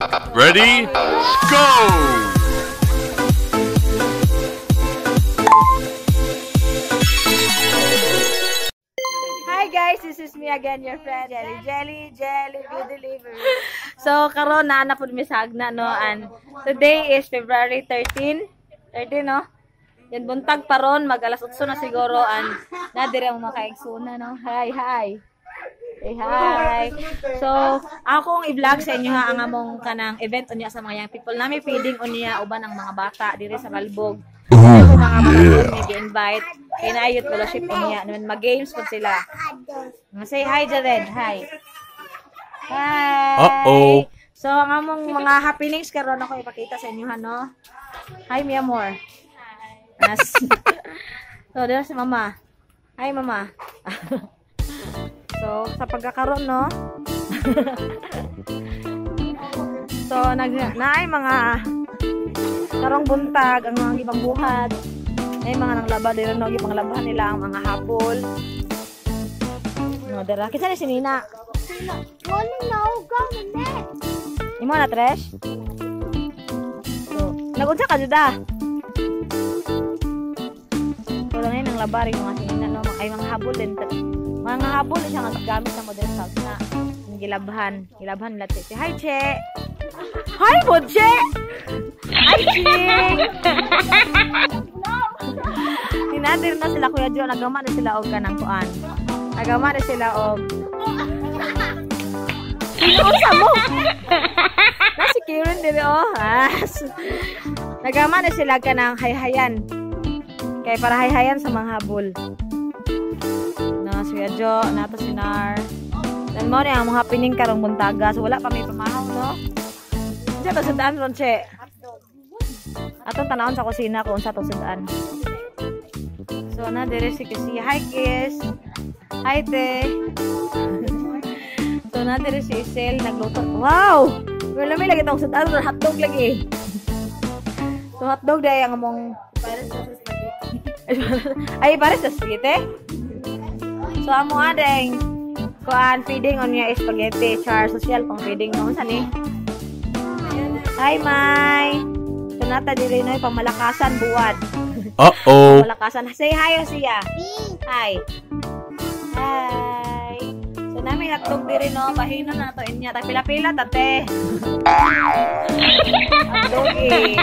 Ready? Go! Hi guys, this is me again, your friend Jelly Jelly Jelly Be Delivery. So karon naa na pud mi sa Agna, no, and today is February 13. 13, no? Yan buntag pa ron, mag alas 8 na siguro, and na dire ang mga kaigsoona, no. Hi, hi. Say hi. So, akong i-vlog sa inyo ha ang among kanang event unya sa mga young people. Nami feeding unya uban ang mga bata diri sa Malbog. Oh, mga yeah. Gi-invite kay na youth fellowship unya naman mag-games pud sila. Say hi, Jared. Hi. Hi. Uh-oh. So, ang among mga happenings karon ako ipakita sa inyo ha, no. Hi, mi amor. Hi. As. So, dira si Mama. Hi, Mama. So, sa pagkakaroon, no? So, naay mga karong buntag, ang mga ibang buhat. Ay mga nanglaba dira, no, gipanglabahan nila ang mga habol. No, dira. Kinsa ni si Nina? Imo na, Tresh? So, nagunsa ka juda? So, lang yun, ang laba rin mga si Nina, no? Ay, mga habol din. Mga habol siya nga gamit sa modern house na gilabhan. Gilabhan nila, Che. Hi, Che! Hi, po, Che! Hi, Ching! Tinadir na sila, Kuya Jo. Nagama na sila og kanang kuan. Nagama na sila og... Sino mo? Na si Kieran diri, oh. Nagama na sila kanang hayhayan. Kay para hayhayan sa mga habol. Na si Kuya Jo, nato si Nar. Dan mo ni ang mga happening karong buntaga. So wala pa may pamahaw, no? Unsa to sudaan ron, Che? Atong tanawon sa kusina kung unsa to sudaan. So na dire si Kisi. Hi, Kis. Hi, te. So na dire si Isel nagluto. Wow! Pero lami lagi tong sudaan ron, hotdog lagi. So hotdog day ang among pares sa spaghetti. Ay, pares sa spaghetti. So amo adeng kuan feeding on niya spaghetti, char social pang feeding, no, unsa ni? Hi, Mai. So nata diri noy pamalakasan buwad. Uh-oh. Pamalakasan. Say hi siya. Hi. Hi. So nami hotdog diri, no, bahino na to inya. Tag pila-pila ta, te. Hotdog eh.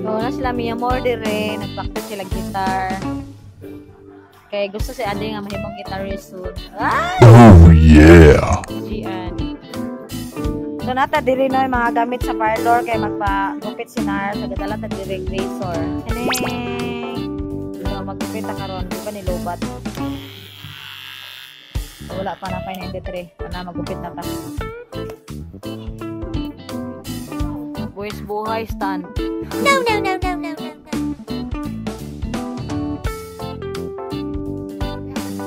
So na sila Mia More diri, nagpractice sila guitar. Kay gusto si Ade nga mahimong guitarist soon. Ah! Oh yeah. Gian. So nata diri no mga gamit sa parlor kay magpa-gupit si Nar, so gadala ta diri razor. Eneng. So maggupit ta karon, di ba nilubat? So, wala pa na 593. Ana magupit na ta. Buwis buhay stand. No, no, no, no, no, no, no.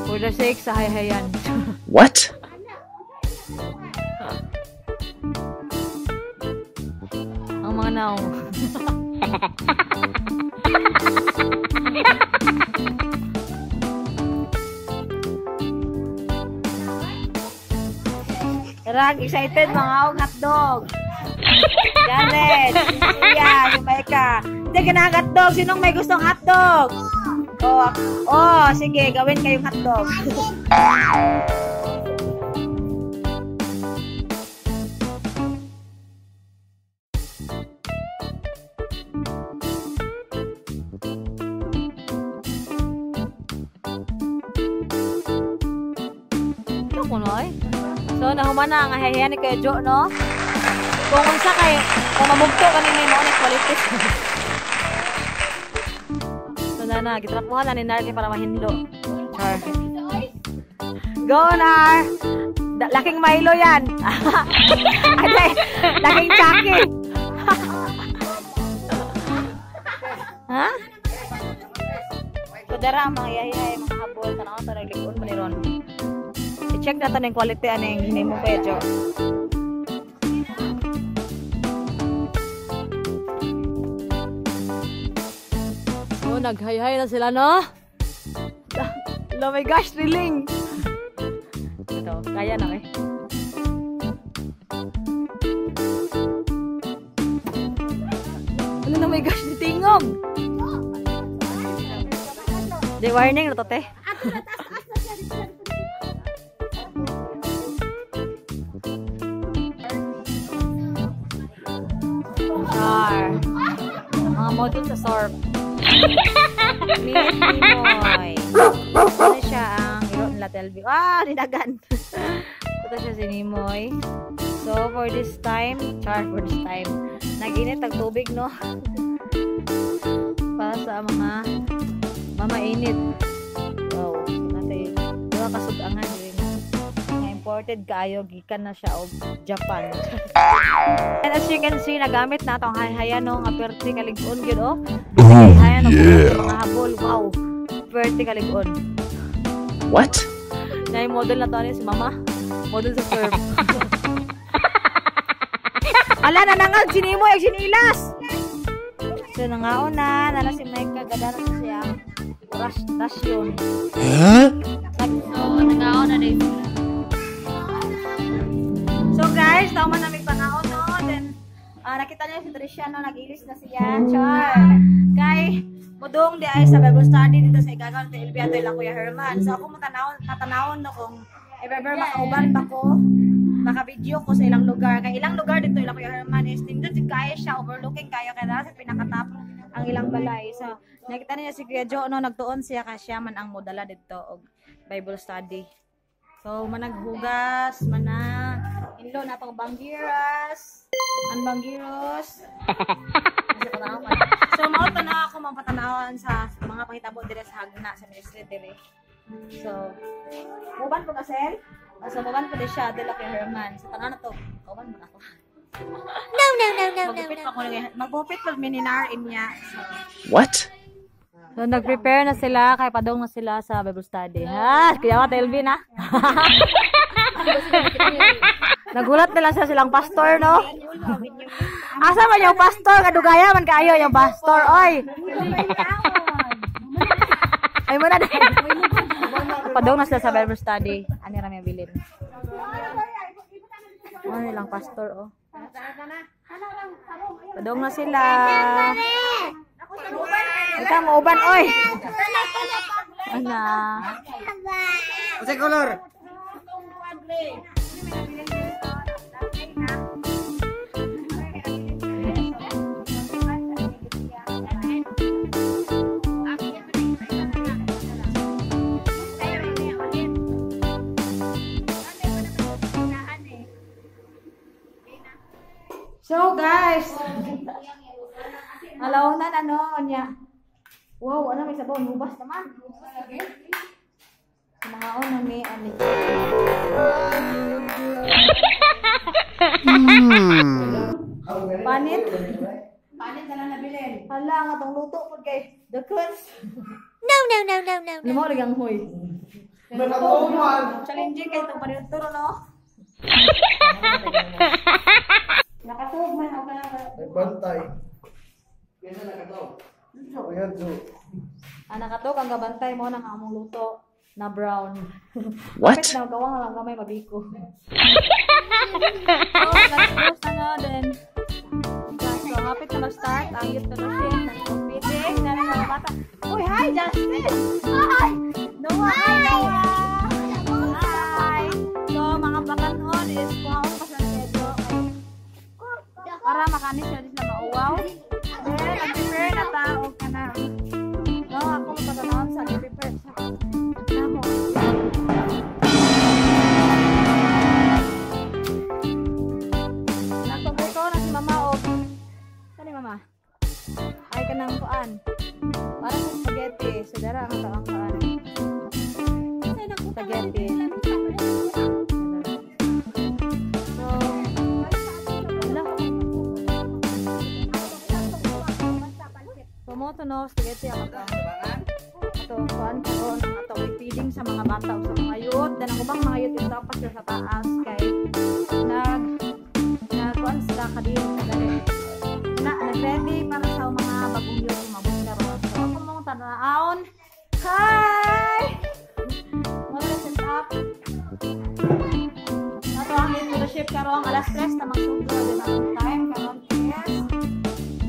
For the sake sa hayhayan. What? Ang mga naong. Rag, excited mga og hotdog. Jared, Sia, si Maika. Hindi ka hotdog. Sinong may gustong hotdog? Oh, oh, sige, gawin kayong hotdog. Ito ko, no, eh. So, nahuman na ang hahiyan ni Kuya Jo, no? Kung unsa kay, kung mamugto kanina mo na quality. So, na, gitrapuhan na ni Nar kay para mahinlo. Char. Go, Nar! Laking Milo yan! Ate, laking Chucky! Ha? So, dara ang mga yahihay, mga habol. Tanaw ito, naglikon mo ni Ron. I-check na ito ng quality anong hinimo ko, Jo. So, naghayhay na sila, no? Oh my gosh, thrilling! Ito, kaya na eh. my gosh, tingog. Di warning na to, te. Char. Mga model sa surf. Nimoy. Ano siya ang iro nila Telby. Ah, nidagan. Ito siya si Nimoy. So, for this time, char, for this time, nag-init ang tubig, no? Para sa mga mamainit. Wow. Natay, diba kasugangan rin. Nga imported kaayo, gikan na siya og Japan. And as you can see, nagamit na atong hayhayan, no? Nga perti kalig-on gyud, oh. Oh Hayhayan, no? yeah. Mga habol. Wow. Perti kalig-on. What? Na yung model na to, ano, si mama. Model sa surf. Ala, nanangag si Nimoy ag sinilas. So, nangaon na. Nana si Micah, gadara na siya. Rush, rush yun. Huh? So, nangaon na din. So, guys, tama na may pangaon, no? Then, nakita niyo si Tricia, no? Nag-ilis na siya. Char. Kay, mudong di ay sa Bible study dito sa Igagaw ng TLB ato ilang Kuya Herman. So, ako matanawon, no, kung if ever makauban pa ko, maka-video ko sa ilang lugar. Kay ilang lugar dito ilang Kuya Herman is nindot jud kaayo siya, overlooking kayo kay sa pinakatap ang ilang balay. So, nakita niya si Kuya Joe, no, nagtuon siya ka siya man ang modala dito og Bible study. So, managhugas, mana inlo na atong banggiras, ang banggiros. So, mao to na ako mapatanawon sa mga pangitabo dire sa Hagna sa ministry dire. So, muban po kasel? So, muban po di siya dila kay Herman. So, tanaw na to. Kauban man ako. No, no, no, no, no, Magupit no. pa ko lang. Magupit pa mininarin niya. So, What? So, nag-prepare na sila, kay padong na sila sa Bible study. Ha? Kaya ka, Telvin, ha? Nagulat na lang sila silang pastor, no? Asa man yung pastor? Kadugaya man kayo yung pastor, oy! Ay mo na din. Padong na sila sa Bible study. Ano rami bilin? Ano nilang pastor, oh. Padong na sila. Ikaw, mauban, oy! Ana. Unsay color? So guys, alaunan ano niya. Wow, ano may sabaw, nubas naman. Sa mga ona may ano. Panit? Panit na lang nabilin. Hala, nga tong luto pud kay the kuns. No, no, no, no, no, no. Limo lagi ang huy. Challenging kay tong panit turo, no? Nakatog man ako na. Nagbantay. Kaya nakatog. Ah, nakatog ang gabantay mo ng among luto na brown. What? Kapit na gawa nga lang gamay mabiko. So, let's go na then. So, hapit na mag-start ang youth fellowship ng competing na ng mga bata. Uy, hi Justin! Hi! Noah! Hi, Noah! Hi! So, mga bakanon is kuhaon pa sa Pedro. Para makanis siya din sila mauwaw. Then, nag-prepare na tao ka na. No, ako magpatanawon sa nag-prepare sa namo. Natugto na si mama og kani mama. Ay kanang kuan. Para sa spaghetti, so dara ang taong kuan. Spaghetti. So, wala. Tumoto no, spaghetti ang ato. Ato kuan karon ang atong feeding sa mga bata o sa mga youth. Dan ang ubang mga youth itapas sila sa taas kay nag nagkuan sila kadin kadali. Na nag-ready para sa mga bagong youth mabot karon. So ako mong tanawon. Hi! Mga set up. Ato ang youth fellowship karong alas 3 na magsugod din ang time karon is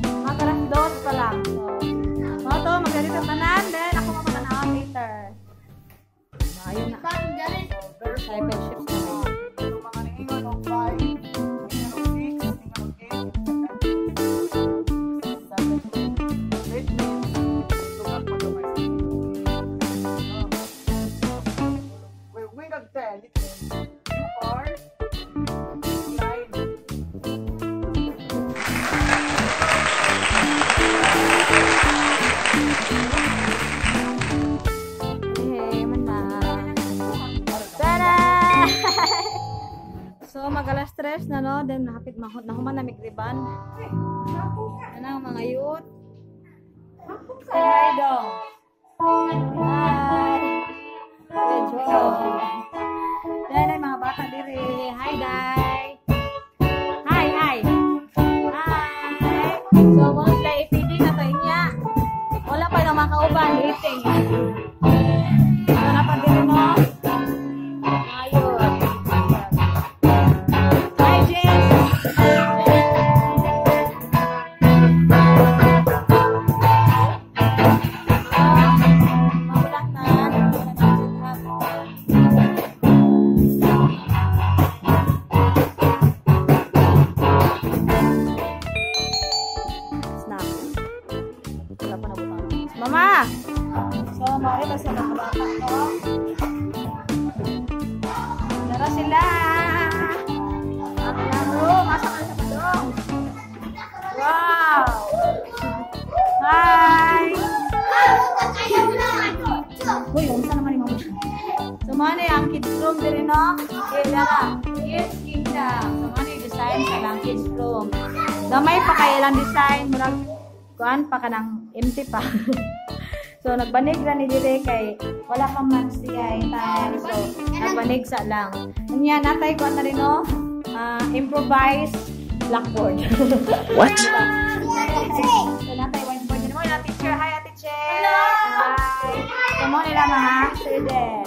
mga alas 2. no, then hapit nahuman na mikriban. Ano ang mga youth? Say hi dong. Hi. Medyo. Yan ay mga bata diri. Hi, Day. Hi, hi. Hi. So, mga sila EPD na to inya. Wala pa yung mga kauban. Waiting. Wala pa diri no? Ayun. Hi, Jess. Maulan na. Snap. Wala pa nabutang. Mama! So, maulan sa mga bata ko. Tara sila! Ang laro! Masa ka sa padong! Wow! Hi! Uy, unsa naman ni Mama? So, mga na ang kids room diri no? Kaya Kids Kingdom. So, mga na yung design sa lang kids room. Gamay pa kaya lang design. Murag, kuan pa ka ng empty pa. So, nagbanig ra ni dire kay wala pa man siya time. So, nagbanig sa lang. Unya, natay kuan na rin no? Improvise blackboard. What? So, natay whiteboard yun mo. Teacher, hi, Ate Che. Hi. So, mo nila mga student.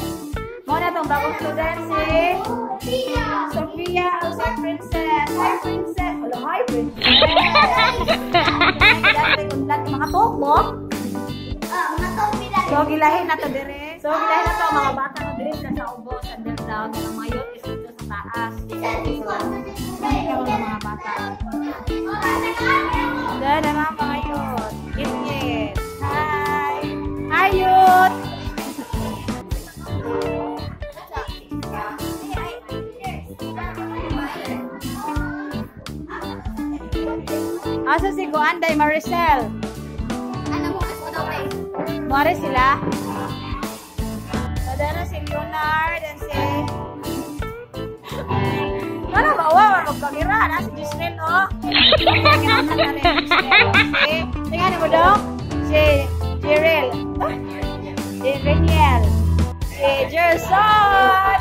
Mo na itong bagong student si Sophia, si Princess. Hi, Princess. Hello, hi, Princess. Mga talk mo? So, gilahin na to dire. So, gilahin na to mga bata no dire sila sa ubos and then down. Ang mga youth is dito sa taas. So, mga bata. Then, ang mga youth. Yes. Hi. Hi, youth. Asa si Guanday Maricel? Mare sila. So, dara si Leonard and si... Wala ba? Wala magkagira. Na si Giselle, no? Tingnan mo daw. Si Jirel. Si Reniel. Si Gerson.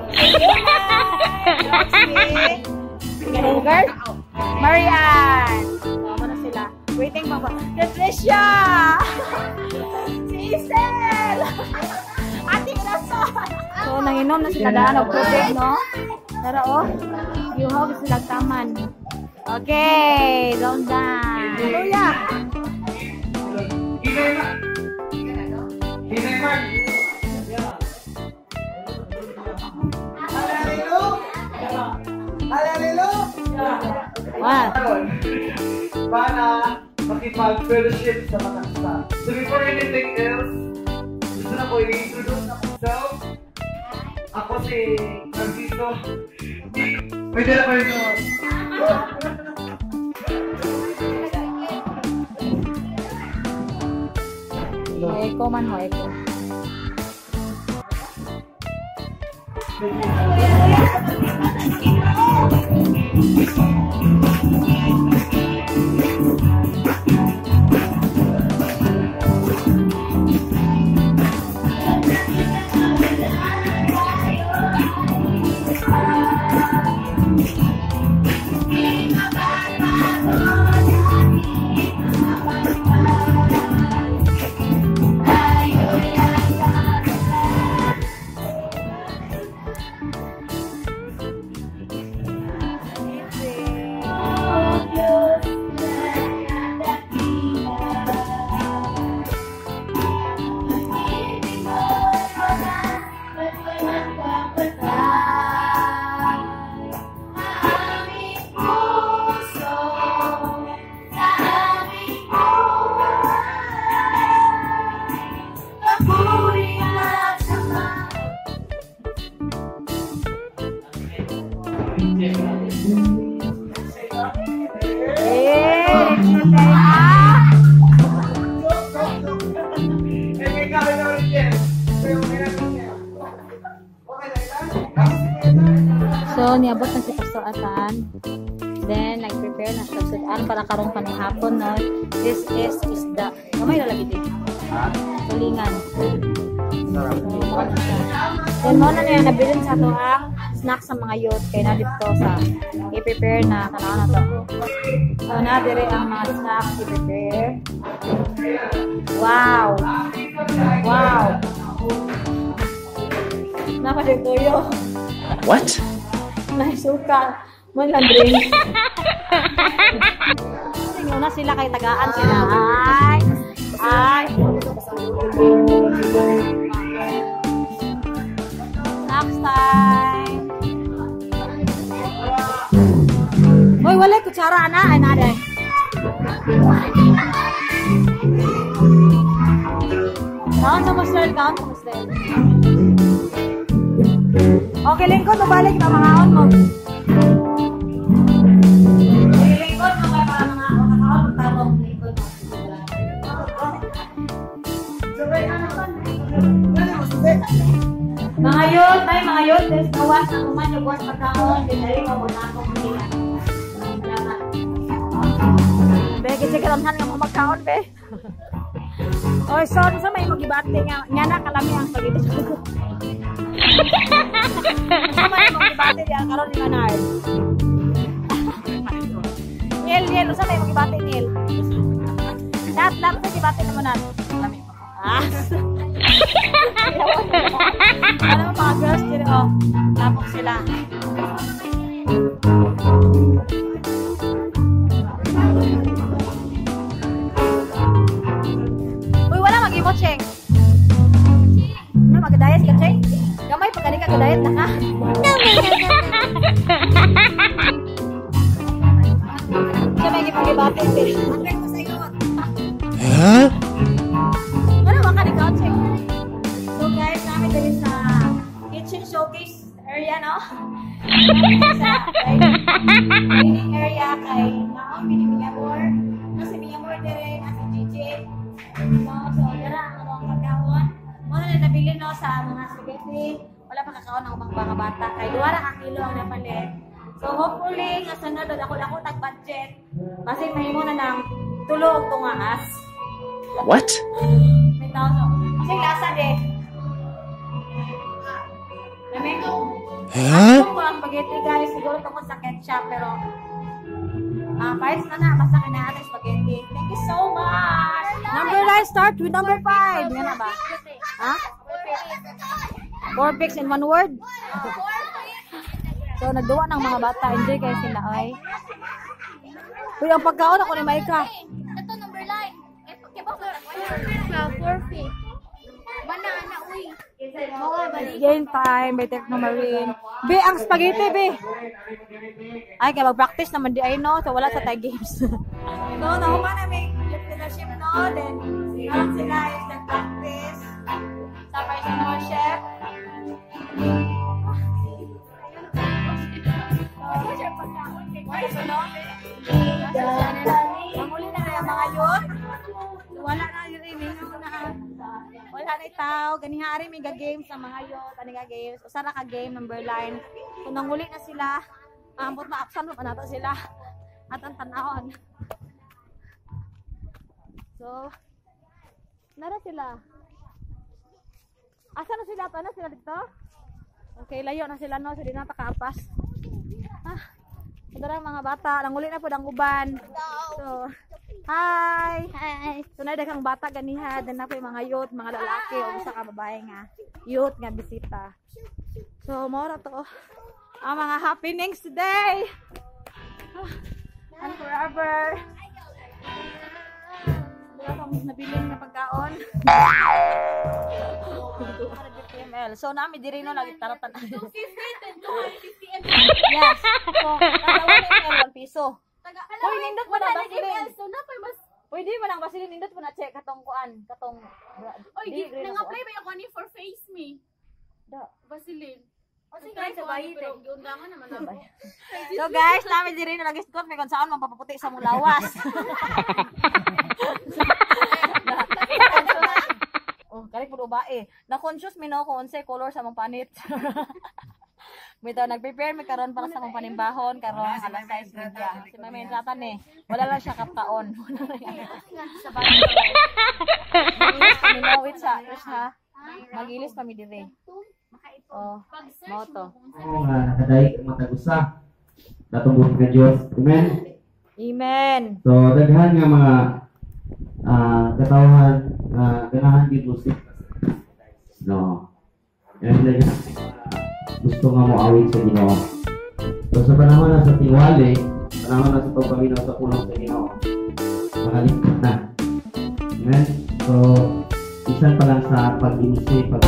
Si Leonard. Si Girl. Marianne. So, na sila. Waiting pa ba? Patricia! Si Isel! Ate Rason! So, nanginom na sila daan og tubig, no? Tara, oh. Yuhog sila taman. Okay, down down. Hallelujah! Wow. Para makipag-fellowship sa mga staff. So before anything else, gusto na ko i-introduce ako self. Ako si Narciso. Pwede na kayo doon. Eko man ho, eko. So, niabot na si Pastor. hugasan. Then, nag-prepare na siya sudan para karong panihapon, no? This is isda. Gamay na lagi din. Tulingan. So, mao na siya. Then, mao na niya nabilin sa ato ang snack sa mga youth. Kaya na dito sa i-prepare na tanaw na to. So, na dire ang mga snack i-prepare. Wow! Wow! Napasituyo. What? Naisuka. Mo lang drink. Una sila kay tagaan sila. Ay! Ay! Snacks time! Hoy, wala kutsara ana. Ay, nada. Kaon sa musel, kaon sa musel. Okay, lingkod, mabalik na mga on mo. Okay, lingkod, mga para mga makakaon, magtarong lingkod mo. Mga yun, tayo mga yun, there's gawas ang uman, yung gawas pagkaon, dinari mo, muna akong hila. Salamat. Be, kasi kalamhan nga mo magkaon, be. Oy, so, sa may magibate nga, nga na kalami ang spaghetti. Sa may magibate diya, karon ni Leonard. Niel, Niel, sa may magibate, Niel. Nat, nat, sa gibate naman nat. Ah. Alam mo, mga girls, dito, oh. Tapok sila. Uy, wala mag-imo, Cheng. Ano, mag-diet ka, Cheng? Gamay, pag ka diet na ka. No, no, no, no, no. Siya may gipag-ibate, eh. Huh? Wala, waka ni ka, Cheng. So guys, namin dali sa kitchen showcase area, no? Sa dining area kay Naong Binibiyamor. Nasa Biyamor dire, nasa Gigi. No, so dara ang among pagkaon. Mo na nabili no sa mga spaghetti. Wala pa kakaon ang ubang mga bata kay duha ra ka kilo ang napalit. So hopefully nga sunod ako dako tag budget. Basin mahimo na ng tulo og tungaas. What? May tao so. Kasi lasa de. Lami. Huh? Kung ang spaghetti guys, siguro tungkol sa ketchup pero parts na na, basta kinahan ang spaghetti. Thank you so much! Number 9, start with number 5. Yan na ba? Ha? 4 pics in 1 word? So, nagduwa ng mga bata. Enjoy kayo sila, ay. Uy, ang pagkaon ako ni Maika. Ito number 9. 4 feet. Banana, uy. Game time by Technomarine. Be, ang spaghetti, be. Ay, kaya mag-practice naman di ay, no? So, wala sa tayo games. So, nahuman na may leadership, no? Then, alam sila is nag-practice sa personal chef. Ang huli na kaya mga youth. Wala na yun, wala na itaw. Ganihari may ga-games sa mga youth. Ani ga games. Usa ra ka game number 9. So nanguli na sila. Ambot maapsan pa nato sila. At ang tanawon. So nara sila. Asa na sila? Paano sila dito? Okay, layo na sila no. So di na takaapas. Ah. Dara mga bata, nanguli na pud ang uban. So, hi. Hi. So na daghang bata ganiha, then na mga youth, mga lalaki o usa ka babae nga youth nga bisita. So mao ra to ang mga happenings today. And forever. Wala pa mas nabiling na pagkaon. 250 ml. So nami diri no nagtaratan. 250 and 250 ml. Yes. So kada 1 ml 1 piso. Uy, nindot mo na basilin. So na pa mas. Pwede mo nang basilin, nindot mo na check katong kuan, katong. Oy, nang-apply ba ako ni for face me? Da. Vaseline. O sige, sa bayi pero giundangan naman ako. So guys, nami diri no nag-isgot may kon saan mapaputi sa mong lawas. Oh, kari pud ubae. Na conscious mi no kung unsay color sa mong panit. Bitaw, nag-prepare mi karon para sa among panimbahon karon alas 6:30. Si Mami Entrata ni. Wala lang siya kapkaon. Wala lang sa bahay. Magilis pa mi, no, wait sa, Krish, ha. Magilis pa mi dire. Oh, mao to. Oo nga, nakadaig ang matag usa. Datong ka Dios. Amen. Amen. So daghan nga mga katawhan nga ganahan gid mo no. Yan sila gusto nga mo awit sa Ginoo. So sa panahon na sa tinwali, panahon na sa pagpaminaw sa pulong sa Ginoo, makaligtas na. Amen. So bisan pa lang sa pag-inisi, pag